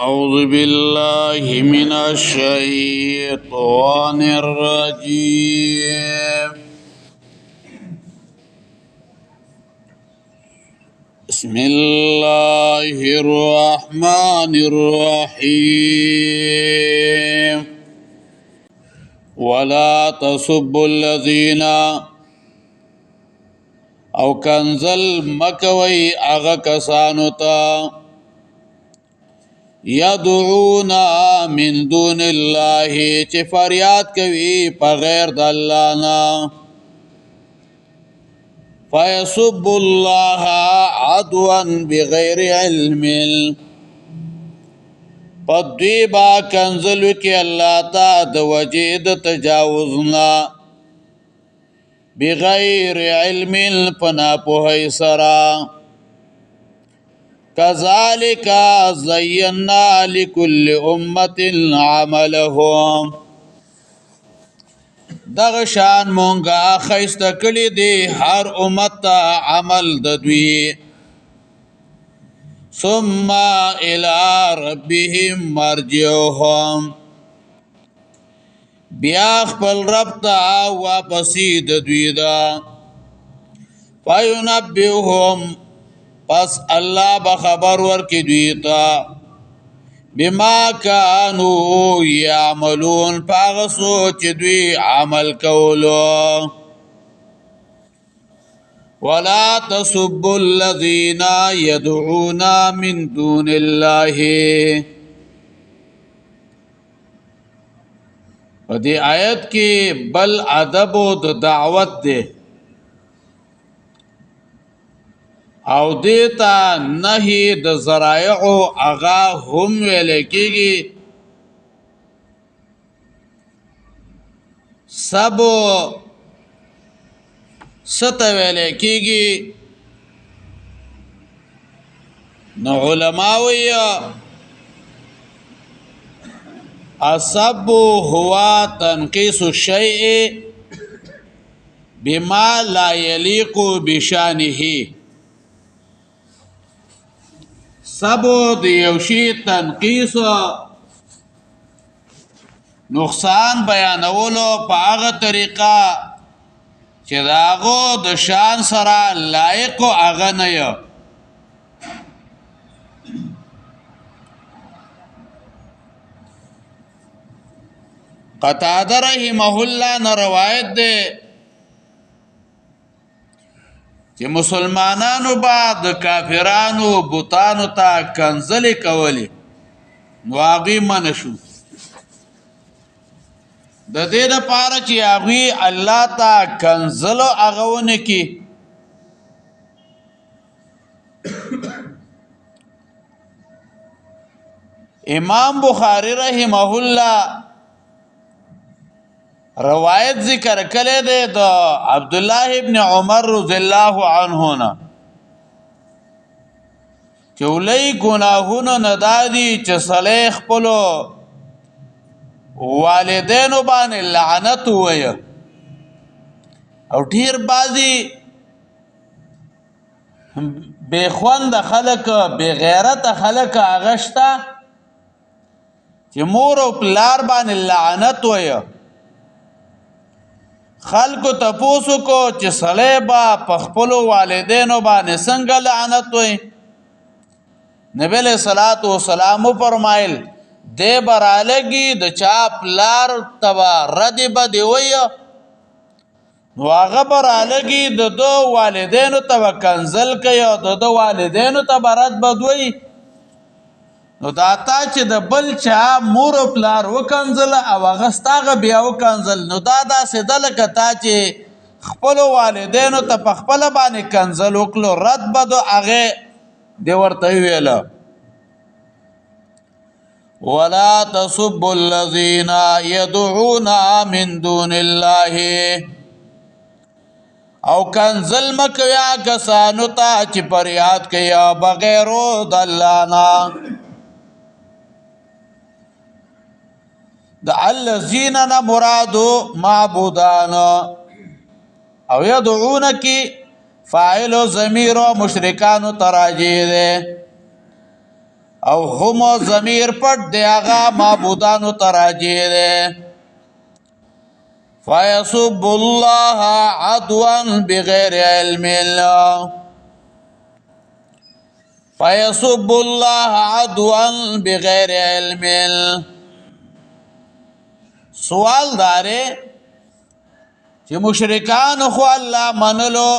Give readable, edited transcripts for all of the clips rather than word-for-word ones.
أعوذ بالله من الشيطان الرجيم. بسم الله الرحمن الرحيم. ولا تسبوا الذين او کنزل مکوي هغه کسانو ته يدعون من دون الله چې فریاد کوي په غیر د الله نه. فيسب الله عدوا بغیر علم، په دوی با کنزل وکي الله ته د وجې د تجاوز نه، بغیر علم په ناپوهۍ سره. كذلك زينا لكل أمة عملهم، دغه شان مونږه ښایسته کړي دي هر امت ته عمل د دوی. ثم إلى ربهم مرجعهم، بیا خپل رب ته واپسی د دوی ده. فینبئهم، پس الله به خبر ورکړي دوی ته بما كانوا يعملون، په هغه څه چې دوی عمل کولو. ولا تسبوا الذين يدعون من دون الله. په دې آیت کې بل ادب د دعوت دی، او دیتا نهی د ذرایع هغه هم ویل کېږي. سب ست ویل کېږي. نو علما وایي السب هو تنقیص الشیء بما لا یلیق بشانه. سبو د یو شی تنقیص نقصان بیانولو په هغه طریقه چې د هغو د شان سره لایق او هغه نه یو. قتاده رحمه الله نه روایت دی چې مسلمانانو به د کافرانو بتانو ته کنځلې کولې، نو هغوی منع شو د دې دپاره چې هغوی الله ته کنځلو هغه ونه کړي. امام بخاری رحمه الله روایت ذکر کړی دی د عبد الله ابن عمر رضی الله عنه نه چې ولې ګناهونه نه دادي چې صالح خپل والدینو باندې لعنت وایي. او ډیر بازي بے خوند خلک بے غیرت خلک هغه شته چې مور او پلار باندې لعنت وایي. خلکو تپوسو کو چې سړی به په خپلو والدینو باندې څنګه لعنت وایي. نبی علیہ الصلوۃ والسلام فرمایل دی به رالږي د چا پلار ته به ردې بدې وایي، نو هغه به رالږي د ده والدینو ته به کنځل کوي او د ده والدینو ته به رد بد وایي. نو دا تا چې د بل چا مور او پلار وکنځل او هغه ستاغه بیا وکنځل، نو دا داسې ده لکه تا چې خپلو والدینو ته په خپله باندې کنځل وکړو، رد بدو هغې دې ورته وویله. ولا تسبوا الذين يدعون من دون الله، او کنځل مه کوئ هغه کسانو ته چې فریاد کوي بغیرو د الله نه. د الذین نه مراد معبودان، او یدعون کی فاعل او ضمیر او مشرکانو تراجی ده. او هم ضمیر پټ دی، هغه معبودانو ته راجع دی. فیسب الله عدوا بغیر علم الله، فیسب الله عدوا بغیر علم. سوال داره چې مشرکان خو الله منلو،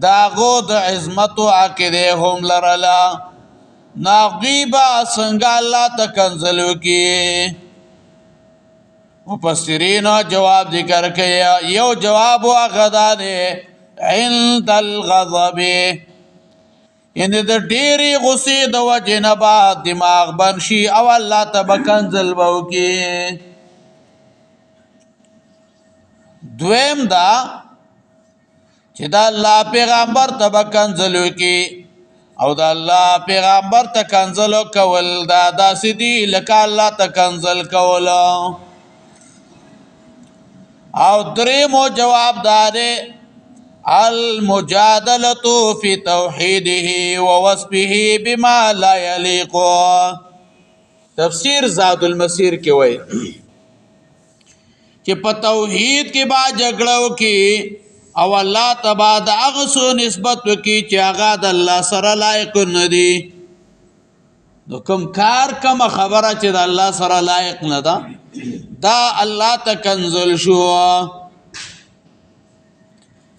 داغو د عظمت او عقیده هم لرله، ناغیبا څنګه الله ته کنزل وکي؟ مفسرین جواب ذکر کوي. یو جواب هغه ده عند الغضب، یعنی د ډېری غصې د وجې نه به دماغ بند شي او الله ته به کنزل به وکړي. دویم دا چې دا الله پیغمبر ته به کنزل وکړي، او دا الله پیغمبر ته کنزل کول دا داسې دي لکه الله ته کنزل کول. او درېمو جواب دا دی المجادلة في توحيده ووصفه بما لا يليق. تفسیر زاد المسیر کې وایي چې په توحید کې با جګړه وکي او الله تبا د هغه څه نسبت وکي چې هغه د الله سره لایق نه دی. نو کوم کار کوم خبره چې د الله سره لایق نه ده، دا الله ته کنزل شو.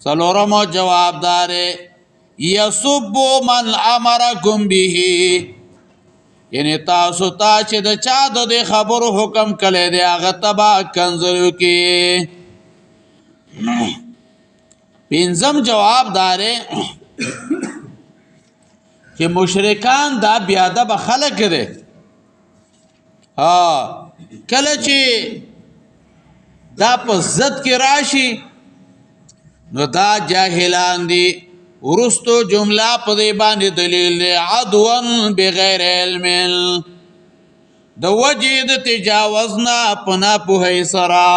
څلورم جواب داره یسب من امرکم به، یعنی تاسو ته چې د چا د دې خبرو حکم کړی دی هغه تبا کنزل کی. پنځم جواب داره چې مشرکان دا بیا ادب خلک دي. ها کله چې دا په زد کې راشي نو دا جاهلان دي. ورستو جمله په دې باندې دلیل دی عدوا بغیر علم، د وجې د تجاوز نه په ناپوهۍ سره.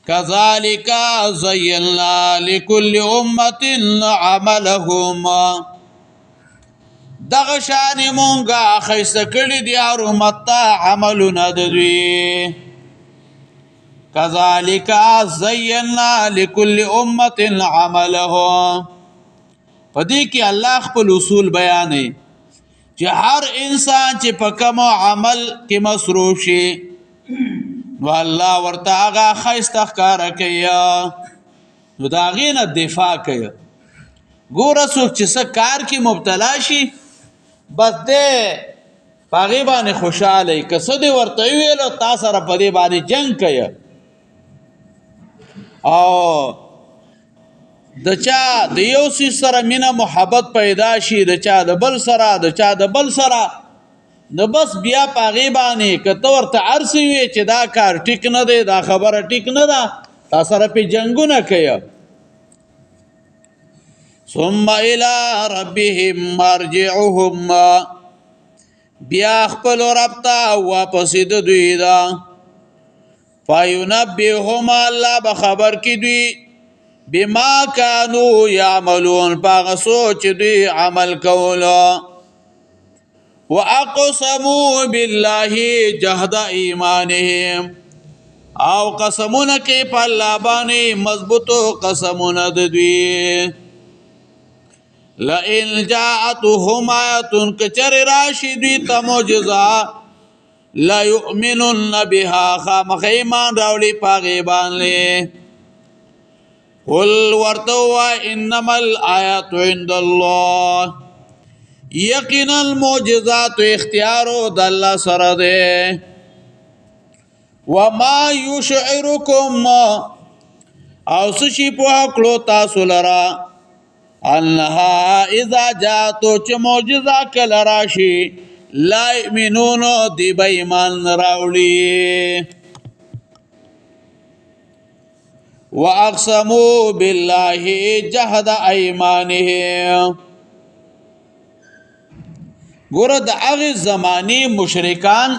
كذلك زينا لكل أمة عملهم، دغه شان مونږه ښایسته کړي دي هر امت ته عملونه د دوی. كذلك زينا لكل أمة عملهم، په دې کې الله خپل اصول بیانوي چې هر انسان چې په کوم عمل کې مصروف شي نو الله ورته هغه ښایسته ښکاره کوي، نو د هغې نه دفاع کوي. ګوره څوک چې څه کار کې مبتلا شي بس دی په هغې باندې خوشحاله وي، که څه دې ورته وویل تا سره په دې باندې جنګ کوي. او د چا د یو څیز سره مینه محبت پیدا شي، د چا د بل سره، د چا د بل سره، نو بس بیا په هغې باندې که ته ورته هر څه وې چې دا کار ټیک نه دی، دا خبره ټیک نه ده، تا سره پې جنګونه کوي. ثم الى ربهم مرجعهم، بیا خپل رب ته واپس د دوی ده. فینبئهم، الله به خبر کی دوی بما كانوا يعملون، په هغه څه چې دوی عمل کولو. واقسموا بالله جهد ایمانهم، او قسمونه کوي په الله باندې مضبوطو قسمونه د دوی. لئن جاءتهم آیة، کچر راشي دوی ته معجزه، لا یؤمنن بها، خامخ ایمان راوړي په هغې باندې. قل ورته ووایه انما الآیات عند الله، یقینا المعجزات اختیار د الله سره دی. وما یشعرکم، او څه شي پوه کړو تاسو لره انها اذا جاءت، چې معجزه کله راشي، لا یؤمنون، دی به ایمان نه راوړي. واقسموا بالله جهد ایمانهم، ګوره د هغې زمانې مشرکان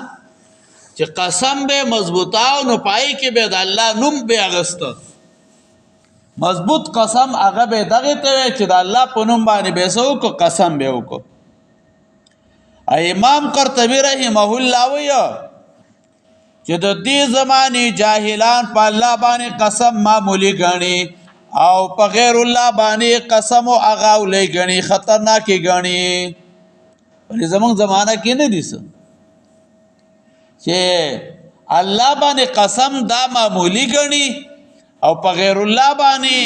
چې قسم به مضبوطاو نو پای کې به د الله نوم به اغسته. مضبوط قسم هغه به دغه ته وی چې د الله په نوم باندې به څه وکړو، قسم به وکړو. امام قرطبي رحمه الله وی چې د دې زماني جاهلان په الله باندې قسم معمولی غني او په غیر الله باندې قسم او اغاولې غني، خطرناک غني. ولې زمونږ زمانہ کې نه دي څه چې الله باندې قسم دا معمولی غني او په غیر الله باندې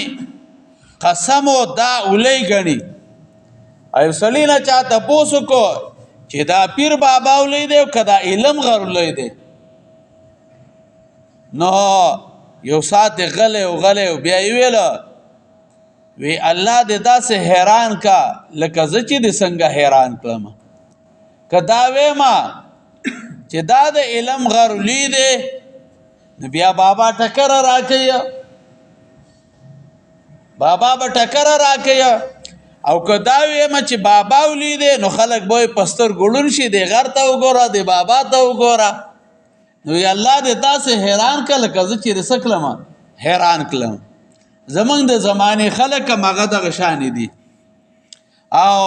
قسم او دا اولې غني. ایو سړی نه چاته پوسو کو چې دا پیر بابا ولې دی او کدا علم غر ولې دی، نو یو ساعت غلې او غلې او بیا ویل وی الله دې داسې حیران کا لکه زه چې دې څنګه حیران کړم. کدا وېما چې دا د علم غر ولې دی، نو بیا بابا ټکر راکې، بابا به ټکر راکې. او کدا وېما چې بابا ولې دی، نو خلک به پستر ګړون شي، دی غر ته وګوره، دی بابا ته وګوره. نو یا الله دې تاسو حیران کړه لکه زه چې رسکلم حیران کړم. زمونږ د زمانه خلک مغه دغه شان دي او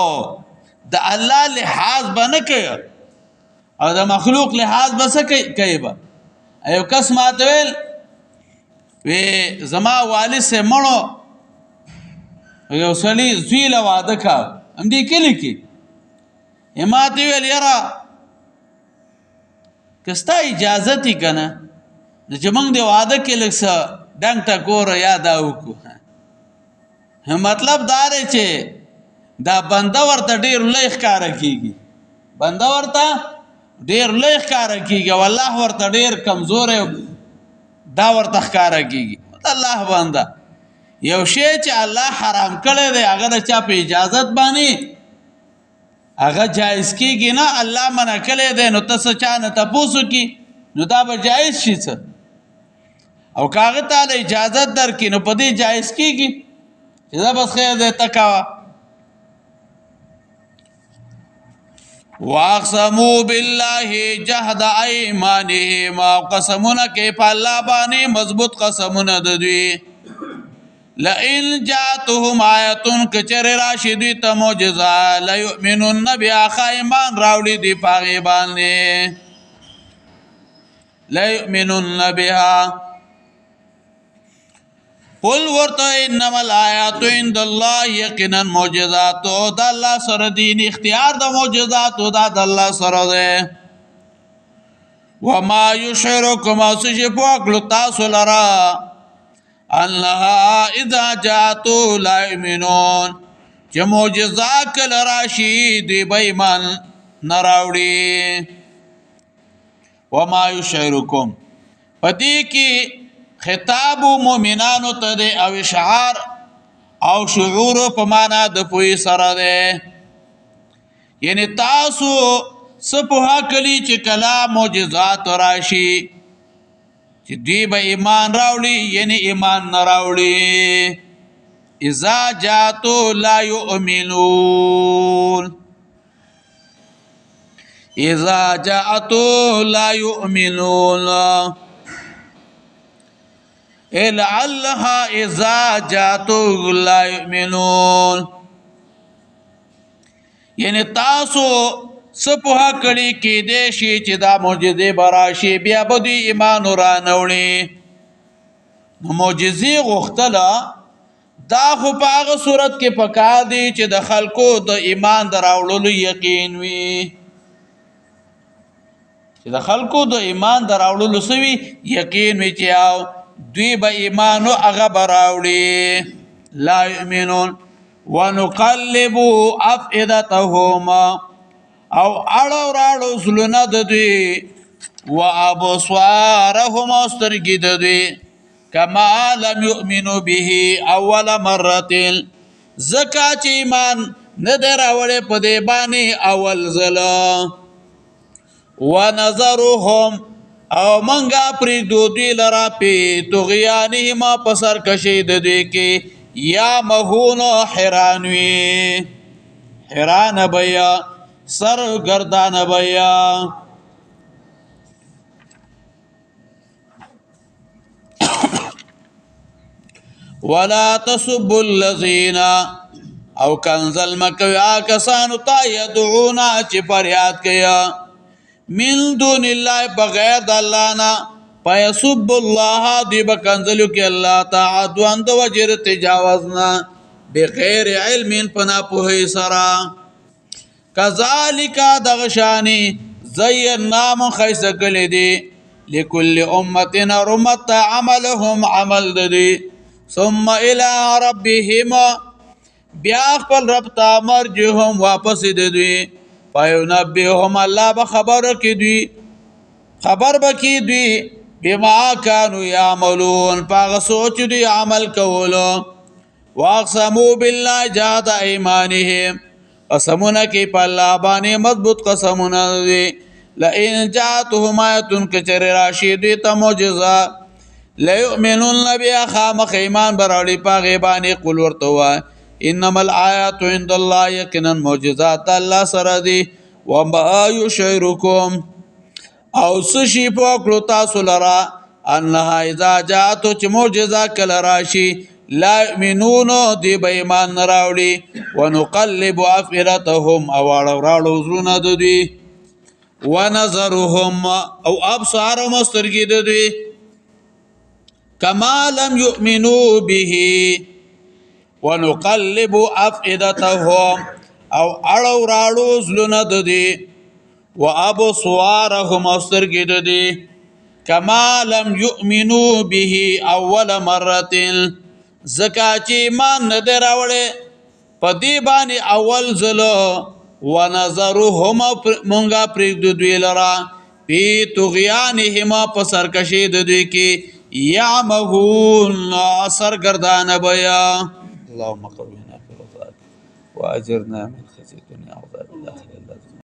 د الله لحاظ به نه کوي او د مخلوق لحاظ به څه کوي به. یو کس ماته ویل وی زما والد سه مړو، یو سړي زوی له واده کا همدې کلي کې. ماته ویل یاره که ستا اجازه تی که نه، نو چې موږ د واده کې لږ څه ډنګ ټکور یا دا وکړو. مطلب دا دی چې دا بنده ورته ډېر لوی ښکاره کېږي، بنده ورته ډېر لوی ښکاره کېږي او الله ورته ډېر کمزوری دا ورته ښکاره کېږي. الله بنده یو شی چې الله حرام کړی دی هغه د چا په اجازت باندې هغه جایز کیږي نه، الله منع کړی دی نو ته څه چا نه تپوس وکړي نو دا به جایز شي څه، او که هغه ته له اجازت درکړي نو په دې جایز کیږي چې دا بس خیر دی ته کوه. واقسموا بالله جهد ايمانهم، او قسمونه کوي په الله باندې مضبوط قسمونه د دوی. لئن جاتهم آیت، کچر راشي دوی ته معجزه، لیؤمنن بها، ښه ایمان راوړي دوی په هغې باندې. لیؤمنن بها، قل ورته انما الآیات عند الله، یقینا معجزات د الله سره دین، اختیار د معجزات دا د الله سره دی. وما یشعرکم، او څه چې پوه کړو تاسو لره، انها اذا جاتو لا یؤمنون، چې معجزه کله راشي دوی به ایمان نه راوړي. وما یشعرکم، په دې کې خطاب مؤمنانو ته دی او اشعار او شعور په معنا د پوهې سره دی. یعنی تاسو څه پوهه کړي چې کله معجزات راشي چې دوی به ایمان راوړي، یعنی ایمان نه راوړي. اذا جاتو لا یؤمنون، اذا جاءتو لا یؤمنون، لعلها اذا جاتو لا یؤمنون. یعنی تاسو څه پوهه کړي کېدی شي چې دا معجزې به راشي بیا به دوی ایمان رانه وړي. نو معجزې غوښتله دا خو په هغه صورت کې پکار دی چې د خلکو د ایمان د راوړلو یقین وي، چې د خلکو د ایمان د راوړلو څه وي؟ یقین وي چې او دوی به ایمان هغه به راوړي. لا یؤمنون ونقلب افئدتهم، او اړو راړو زړونه د دوی، وابصارهم، او سترګې د دوی، کما لم یؤمنوا به اول مره، ځکه چې ایمان نه دی راوړی په دې باندې اول ځل. ونظرهم، او منګه پرېږدو دوی لره پې طغیانهم، په سرکشۍ د دوی کې، یا مهون، حیران وي، حیران به یا سر ګردان به یا. ولا تسبوا الذين، او کنزل مکوي کسانو ته يدعونا چې فریاد کوي من دون الله بغیر د الله نه، فیسب الله دی بکنزلو کې الله تعالی دوان د وجر تجاوز نه بغیر علم پنا په سرا. کذالک دغشانی زینا من خیس کلی دی لكل امه رمت عملهم عمل دی، ثم الى ربهم بیا خپل رب ته مرجهم واپس دی دوی، فینبئهم الله به خبر کی دوی، خبر بکی دوی بما كانوا يعملون پاغه سوچ دوی عمل کولو. واقسموا بالله جهاد ايمانهم قسمونه کې په الله باندې مضبوط قسمونه دي، لئن جاءتهم آیه کچر راشي دوی ته معجزه ليؤمنون بها خامخ ایمان براوړي په غیبانې. قل ورته وای انما الآیات عند الله یقینا معجزات الله سره دي، وما یشعرکم او سشي په کړو تاسو لرا انها اذا جاءت چې معجزه کله راشي لا یؤمنون دی به ایمان نه راوړي. ونقلب افئدتهم او اړو زړونه د دوی، ونظرهم او ابصارهم سترګې د دوی، کما لم یؤمنو به ونقلب افئدتهم او اړو راړو زړونه د دوی، وابصارهم سترګې د دوی، کما لم یؤمنو به اول مره زکا چې ایمان نه دی راوړی په دې باندې اول ځل، ونظرهم مونږه پرېږدو دوی لره پی طغیانهم په سرکشي د دوی کې یعمهون سرګردانه بیا. اللهم قوینا فی رضاک واجرنا من خزي الدنيا.